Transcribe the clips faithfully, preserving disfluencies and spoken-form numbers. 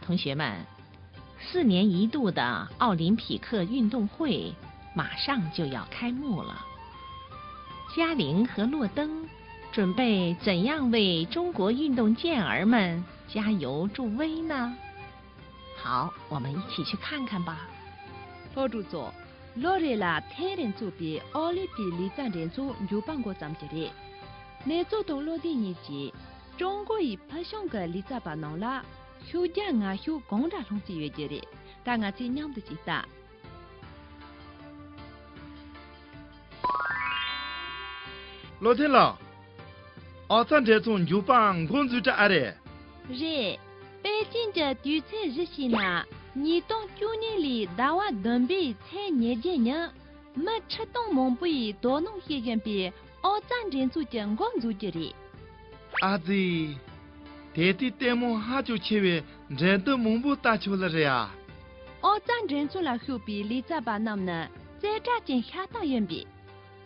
同学们，四年一度的奥林匹克运动会马上就要开幕了。嘉玲和洛登准备怎样为中国运动健儿们加油助威呢？好，我们一起去看看吧。 ལྷོ་ཕྲུག་ཚོ། ལོ་རེ་ལ་ཐེངས་རེ་འཚོགས་པའི་ཨོ་ལི་པིག་ལི་ཙཱ་འགྲན་ཚོགས་མཇུག་པ་འགོ་བརྩམས་ཀྱི་རེད། ནེ་ཙོ་དང་བློ་བདེ་གཉིས་ཀྱིས་ཀྲུང་གོ་ཡི་ཕུལ་བྱུང་གི་ལི་ཙཱ་བ་རྣམས་ལ་ཤུགས་རྒྱག་ངར་ཤུགས་གང་འདྲ་སློང་རྩིས་ཡོད་ཀྱི་རེད། ད་ང་ཚོས་མཉམ་དུ་ཅིག་ལྟ། བློ་བདེ་ལགས། ཨོ་ཙཱ་འགྲན་ཚོགས་མཇུག་པ་འགོ་འཛུགས་གྲ་ཨ་རེད། རེད། པེ་ཅིན་གྱི་དུས་ཚོད་གཞི་བྱས་ན་ཉིས་སྟོང་བཅུ་གཉིས་ལོའི་ཟླ་བ་བདུན་པའི་ཚེས་ཉེར་བརྒྱད་ཉིན་མི་ཁྲི་སྟོང་མང་པོ་ཡིས་དོ་སྣང་བྱེད་བཞིན་པའི་ཨོ་ཙཱ་འགྲན་ཚོགས་ཀྱི་འགོ་འཛུགས་རྒྱུ་རེད། ཨ་ཙི། དེ་དུས་ལྟད་མོ་ཧ་ཅང་ཆེ་བའི་འགྲན་བསྡུར་མང་པོ་ལྟ་ཆོག་ལེ་རེད་ཨ། ཨོ་ཙཱ་འགྲན་ཚོགས་ལ་ཞུགས་པའི་ལི་ཙཱ་བ་རྣམས་ནི་རྩེ་གྲས་ཅན་ཤ་སྟག་ཡིན་པས།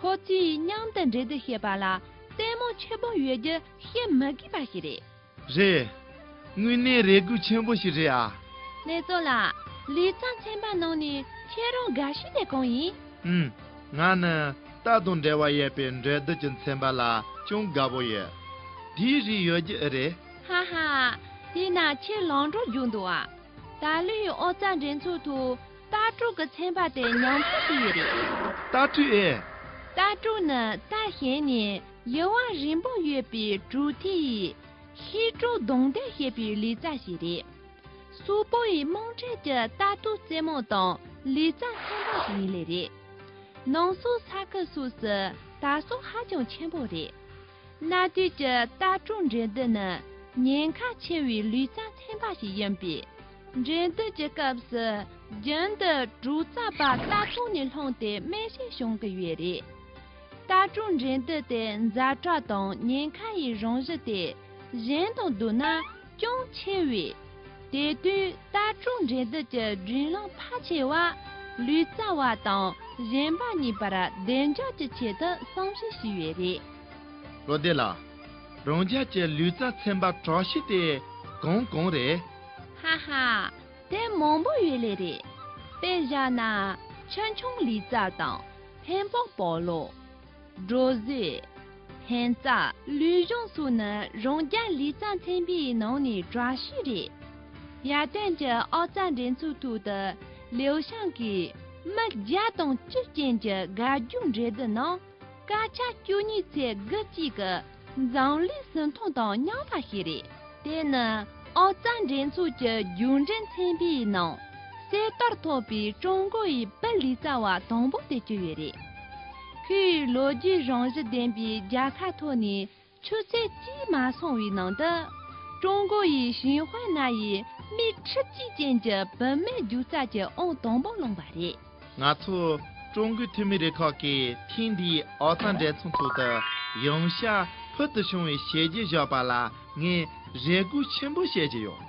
ཁོ་ཚོས་མཉམ་དུ་འགྲན་བསྡུར་བྱེད་པ་ལ་ལྟད་མོ་ཆེན་པོ་ཡོད་རྒྱུ་བཤད་མི་དགོས་པ་ཞིག་རེད། རེད། དངོས་གནས་རེ་སྒུག་ཆེན་པོ་ཞིག་རེད་ཨ། ནེ་ཙོ་ལགས། ལི་ཙཱ་ཚན་པ་ནང་ནས་ཁྱེད་རང་དགའ་ཤོས་དེ་གང་ཡིན། ཨུམ། ང་ནི་རྟ་དང་འབྲེལ་བ་ཡོད་པའི་འགྲན་བསྡུར་གྱི་ཚན་པ་ལ་ཅུང་དགའ་པོ་ཡོད། དེའི་རིགས་ཡོད་རྒྱུ་ཨེ་རེད། ཧ་ཧ། དེས་ན་ཁྱེད་ལམ་འགྲོ་རྒྱུགས་འདུག་ཨ། ད་ལོའི་ཨོ་ཙཱ་འགྲན་ཚོགས་ཐོག་རྟ་དྲུག་གི་ཚན་པ་དེ་ཉམས་གསོ་བྱས་ཡོད་རེད། རྟ་དྲུག་ཨེ། རྟ་དྲུག་ནི་རྟ་ཞོན་ནས་ཡུར་བ་རིང་པོ་ཡོད་པའི་གྲུ་ཐིག་ཡིས་ཤེལ་གྲུ་རྡུང་རྡེག་བྱེད་པའི་ལི་ཙཱ་ཞིག་རེད། སུའུ་པོ་ཡི་དམངས་ཁྲོད་ཀྱི་རྟ་ཐོག་རྩེད་མོ་དང་ལི་ཙཱ་ཚན་པ་ཞིག་ཡིན་ལེ་རེད། ནང་སོའི་ས་ཁུལ་སོགས་སུ་དར་སྲོལ་ཧ་ཅང་ཆེན་པོ་རེད། གནའ་དུས་ཀྱི་རྟ་དྲུག་འགྲན་བསྡུར་ནི་ཉེན་ཁ་ཆེ་བའི་ལུས་རྩལ་ཚན་པ་ཞིག་ཡིན་པས། འགྲན་བསྡུར་གྱི་སྐབས་སུ་རྒྱུན་དུ་གྲོགས་རྩལ་པ་རྟ་ཐོག་ནས་ལྷུང་སྟེ་རྨས་སྐྱོན་བྱུང་གི་ཡོད་རེད། རྟ་དྲུག་འགྲན་བསྡུར་དེ་ཛ་དྲག་དང་ཉེན་ཁ་ཡི་རང་བཞིན་དེ་གཞན་དང་བསྡུར་ན་ཅུང་ཆེ་བས། དེ་དུས་རྟ་དྲུག་འགྲན་བསྡུར་གྱི་བགྲོ་གླེང་ཕལ་ཆེ་བ་ལུས་རྩལ་བ་དང་གཞན་པ་གཉིས་བར་བདེ་འཇགས་ཀྱི་ཆེད་དུ་གསུང་བཤད་བྱས་ཡོད་རེད། བློ་བདེ་ལགས། རང་རྒྱལ་གྱི་ལུས་རྩལ་ཚན་པ་དྲག་ཤོས་དེ་གང་གང་རེད། ཧ་ཧ། དེ་མང་པོ་ཡོད་ལེ་རེད། དཔེ་བཞག་ན་ཆུ་མཆོང་ལུས་རྩལ་དང་ཧེན་པོག་སྤོ་ལོ། སྒྲོ་བཟོས། འཕེན་རྩལ། ལུས་སྦྱོང་སོགས་ནི་རང་རྒྱལ་ལུས་རྩལ་ཚན་པའི་ནང་ནས་དྲག་ཤོས་རེད། ཡར་ཐོན་གྱི་ཨོ་རྩལ་འགྲན་ཚོགས་ཐོག་ཏུ་ལིའུ་ཤང་གིས་མི་བརྒྱ་དང་བཅུ་ཅན་གྱི་དགའ་སྐྱོ་འགྲན་བསྡུར་ནང་སྐར་ཆ་བཅུ་གཉིས་ཚེས་དགུ་གཅིག་གི་འཛམ་གླིང་སྲིད་ཐོག་དང་མཉམ་པ་ཞིག་རེད། དེ་ནི་ཨོ་རྩལ་འགྲན་ཚོགས་ཀྱི་རྒྱུན་འགྲན་ཚན་པའི་ནང་གསལ་བསྟོད་ཐོབ་པའི་ཀྲུང་གོ་ཡི་བུ་ལུས་རྩལ་བ་དང་པོ་དེ་གྱུར་ཡོད་རེད། ཁོས་ལོ་རྒྱུས་རང་བཞིན་ལྡན་པའི་རྒྱལ་ཁ་ཐོབ་ནས་ཆུ་ཚོད་གཅིག་མ་སོང་བའི་ནང་དུ་ཀྲུང་གོ་ཡི་ཞིན་ཧུའེ་ན་ཡི་མི་ཁྲི་གཅིག་ཅན་གྱི་བུད་མེད་རྒྱུག་རྩལ་གྱི་ཨང་དང་པོ་བླངས་པ་རེད། ང་ཚོ་ཀྲུང་གོའི་འཐུས་མི་རུ་ཁག་གིས་ཐེངས་འདིའི་ཨོ་རྩལ་འགྲན་ཚོགས་ཐོག་ཏུ་ཡོང་བྱ་ཕུལ་དུ་བྱུང་བའི་བྱས་རྗེས་བཞག་པ་ལ་ངས་རེ་སྒུག་ཆེན་པོ་བྱེད་ཀྱི་ཡོད།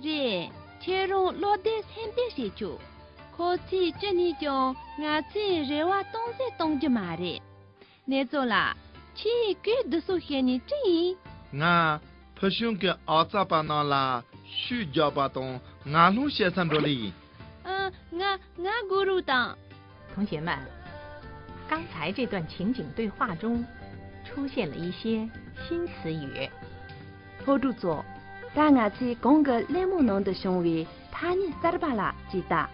རེད། ཁྱེད་རང་བློ་བདེ་སེམས་བདེ་བྱེད་ཆོག་ཁོ་ཚོས་ཅི་ནས་ཀྱང་ང་ཚོའི་རེ་བ་སྟོང་ཟད་གཏོང་རྒྱུ་མ་རེད། ནེ་ཙོ་ལགས། ཁྱེད་ཀྱིས་འདི་ཚོ་བཤད་ནས་ཅི་ཡིན། ང་ཕུལ་བྱུང་གི་ཨོ་རྩལ་པ་རྣམས་ལ་ཤུགས་རྒྱག་པ་དང་ངར་སློང་བྱེད་ས་འགྲོ་ལེ་ཡིན། ཨ། ང་ང་གུ་རུ་དང་། 同学们，刚才这段情景对话中出现了一些新词语。 ལྷོ་ཕྲུག་ཚོ། ད་ང་ཚོས་གོང་གི་གླེང་མོལ་ནང་དུ་བྱུང་བའི་ཐ་སྙད་གསར་པ་ལ་ཅིག་ལྟ།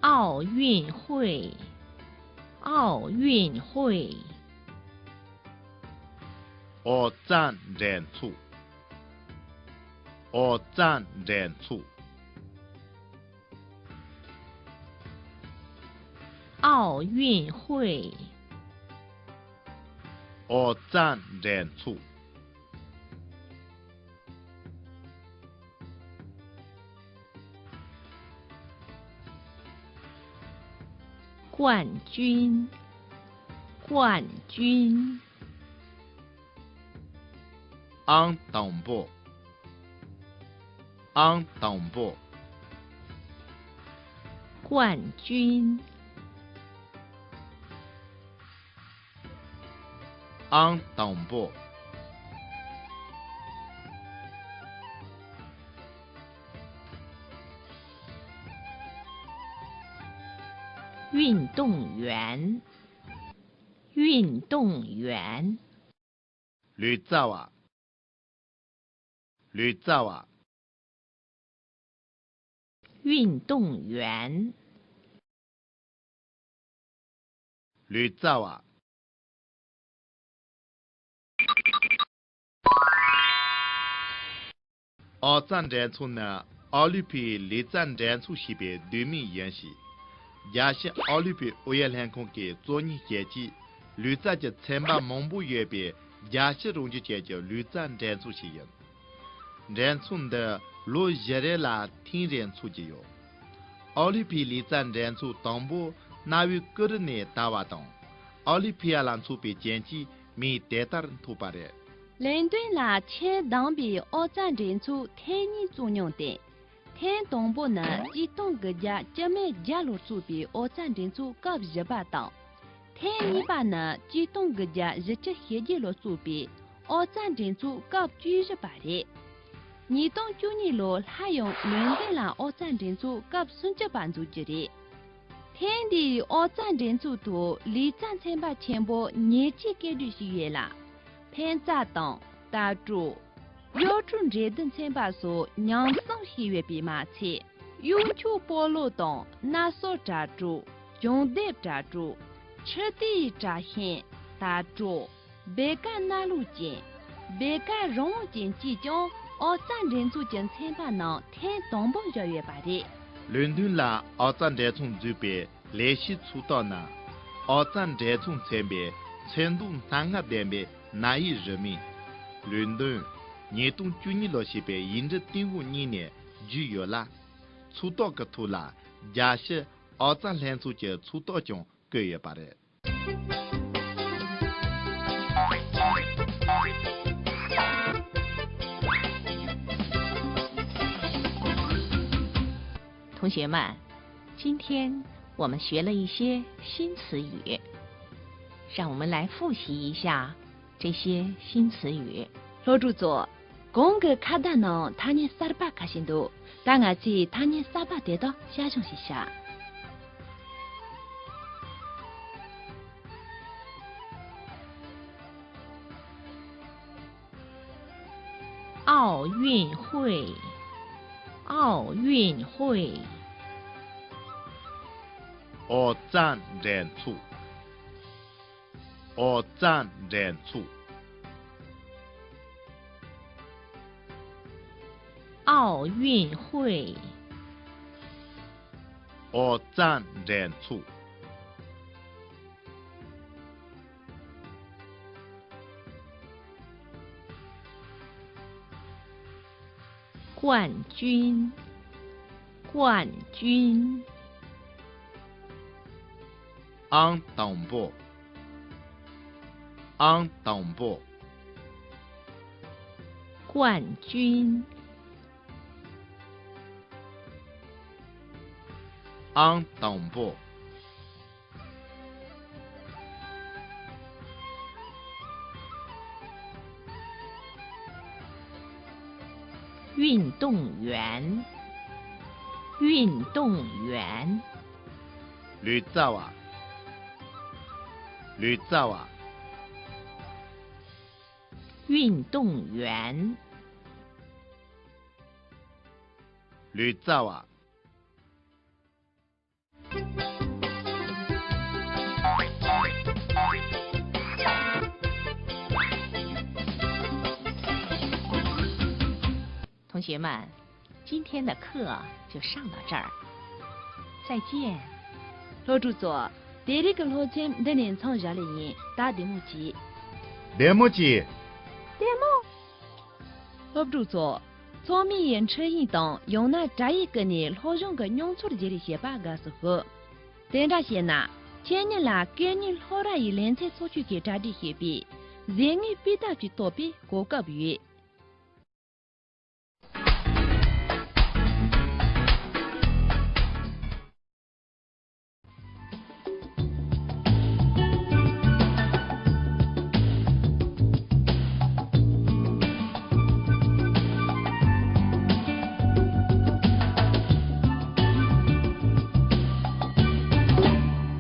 奥运会，奥运会。 ཨོ་རྩལ་འགྲན་ཚོགས། ཨོ་རྩལ་འགྲན་ཚོགས། 奥运会。 ཨོ་རྩལ་འགྲན་ཚོགས། 冠军，冠军。 ཨང་དང་པོ། ཨང་དང་པོ། 冠军， ཨང་དང་པོ། 运动员，运动员， ལུས་རྩལ་བ། ལུས་རྩལ་བ། 运动员， ལུས་རྩལ་བ། ཨོ་རྩལ་འགྲན་ཚོགས་ནི་ཨོ་ལི་ཕིའི་ལུས་རྩལ་འགྲན་ཚོགས་ཞེས་པའི་བསྡུས་མིང་ཡིན་ཞིང་། རྒྱལ་སྤྱི་ཨོ་ལི་ཕིག་ཨུ་ཡོན་ལྷན་ཁང་གིས་གཙོ་གཉེར་བྱས་ཏེ། ལུས་རྩལ་གྱི་ཚན་པ་མང་པོ་ཡོད་པའི་རྒྱལ་སྤྱི་རང་བཞིན་ཅན་གྱི་ལུས་རྩལ་འགྲན་ཚོགས་ཤིག་ཡིན། འགྲན་ཚོགས་འདི་ལོ་བཞི་རེ་ལ་ཐེངས་རེ་འཚོགས་ཀྱི་ཡོད། ཨོ་ལི་ཕིག་ལུས་རྩལ་འགྲན་ཚོགས་དང་པོ་གནའ་བོའི་ཀུ་རུ་ནས་དར་བ་དང་། ཨོ་ལི་ཕི་ཡ་ལ་འཚོགས་པའི་རྐྱེན་གྱིས་མིང་དེ་ལྟར་ཐོགས་པ་རེད། ལན་ཏུན་ལ་ཆེས་དམ་པའི་ཨོ་རྩལ་འགྲན་ཚོགས་ཐེངས་གཉིས་བཙུགས་མྱོང་སྟེ། ཐེངས་དང་པོ་ནི་གཅིག་སྟོང་དགུ་བརྒྱ་བཅུ་མེད་བརྒྱད་ལོར་བཙུགས་པའི་ཨོ་རྩལ་འགྲན་ཚོགས་སྐབས་བཞི་པ་དང་། ཐེངས་གཉིས་པ་ནི་གཅིག་སྟོང་དགུ་བརྒྱ་བཞི་བཅུ་ཞེ་བརྒྱད་ལོར་བཙུགས་པའི་ཨོ་རྩལ་འགྲན་ཚོགས་སྐབས་བཅུ་བཞི་པ་རེད། ཉིས་སྟོང་བཅུ་གཉིས་ལོར་སླར་ཡང་ལོན་ཏན་ལ་ཨོ་རྩལ་འགྲན་ཚོགས་སྐབས་སུམ་ཅུ་པ་འཛུགས་རྒྱུ་རེད། ཐེངས་འདིའི་ཨོ་རྩལ་འགྲན་ཚོགས་ཐོག་ལུས་རྩལ་ཚན་པ་ཆེན་པོ་ཉེར་གཅིག་སྐད་སྒྲོས་ཤིག་ཡོད་ལ། འཕེན་རྩལ་དང་ལྟ་གྲུབ། གཡོ་གྲུ་འགྲན་བསྡུར་ཚན་པ་སོགས་ཉམས་སྲུང་བྱས་ཡོད་པས་མ་ཚད། གཡུ་འཁྱུག་སྤོ་ལོ་དང་སྣ་ཟོར་དྲ་གྲོགས། གྱང་ལྡེབས་དྲ་གྲོགས། ཆུ་དེའི་དྲ་ཤིང་། དར་ལྕོག་སྦེ་ཀ་སྣ་ལུག་ཅན། སྦེ་ཀ་རོང་བོ་ཅན་བཅས་ཀྱང་ཨོ་རྩལ་འགྲན་ཚོགས་ཀྱི་ཚན་པ་ནང་ཐེངས་དང་པོ་བཞག་ཡོད་པ་རེད། ལོན་ཏུན་ལ་ཨོ་རྩལ་འགྲན་ཚོགས་འཛུགས་པའི་ལས་གཞིའི་ཚོགས་ཐོག་ནི། ཨོ་རྩལ་འགྲན་ཚོགས་ཚན་པའི་ཚོན་མདོག་སྣ་ལྔ་ལྡན་པའི་ན་ཡིག་རུ་མིང་། ལོན་ཏུན། ཉིས་སྟོང་བཅུ་གཉིས་ལོ་ཞེས་པའི་ཡིག་འབྲུ་ཏིལ་འོག་གཉིས་ནས་བརྒྱུད་ཡོད་ལ། ཚོགས་ཐོག་གི་ཐོག་ལ་རྒྱལ་སྤྱི་ཨོ་རྩལ་ལྷན་ཚོགས་ཀྱི་ཚོགས་ཐོག་ཀྱང་བཀོད་ཡོད་པ་རེད། 同学们，今天我们学了一些新词语，让我们来复习一下这些新词语。 སློབ་ཕྲུག་ཚོ། གོང་གི་ཁ་བརྡ་ནང་ཐ་སྙད་གསར་པ་ཁ་ཤས་འདུག་ད་ང་ཚོས་ཐ་སྙད་གསར་པ་དེ་དག་དཔྱད་ཞིབ་བྱེད་བྱ། 奥运会，奥运会。 ཨོ་རྩལ་འགྲན་ཚོགས། ཨོ་རྩལ་འགྲན་ཚོགས། 奥运会。 ཨོ་རྩལ་འགྲན་ཚོགས། 冠军，冠军。 ཨང་དང་པོ། ཨང་དང་པོ། 冠军， ཨང་དང་པོ། 运动员，运动员。 ལུས་རྩལ་བ། ལུས་རྩལ་བ། 运动员， ལུས་རྩལ་བ། 同学们，今天的课就上到这儿，再见。 སློབ་ཕྲུག་ཚོ། དེ་རིང་གི་སློབ་ཚན་འདི་ནས་མཚམས་བཞག་ལེ་ཡིན། ད་བདེ་མོ་བྱོས། བདེ་མོ་བྱོས། བདེ་མོ། སློབ་ཕྲུག་ཚོ། ཚང་མས་ཡི་འཕྲིན་ཡིག་དང་ཡང་ན་དྲ་ཡིག་བརྒྱུད་ནས་སློབ་སྦྱོང་གི་མྱོང་ཚོར་བརྗེ་རེས་བྱེད་པ་དགའ་བསུ་ཞུ། དེ་འདྲ་བྱས་ན། ཁྱེད་ཉིད་ལ་སྐད་གཉིས་སློབ་ར་ཡི་ལེ་ཚན་ཚོགས་ཆུང་གིས་གྲ་སྒྲིག་བྱས་པའི་གཟེངས་བརྙན་སྤུས་དག་ཅིག་ཐོབ་པའི་གོ་སྐབས་ཡོད།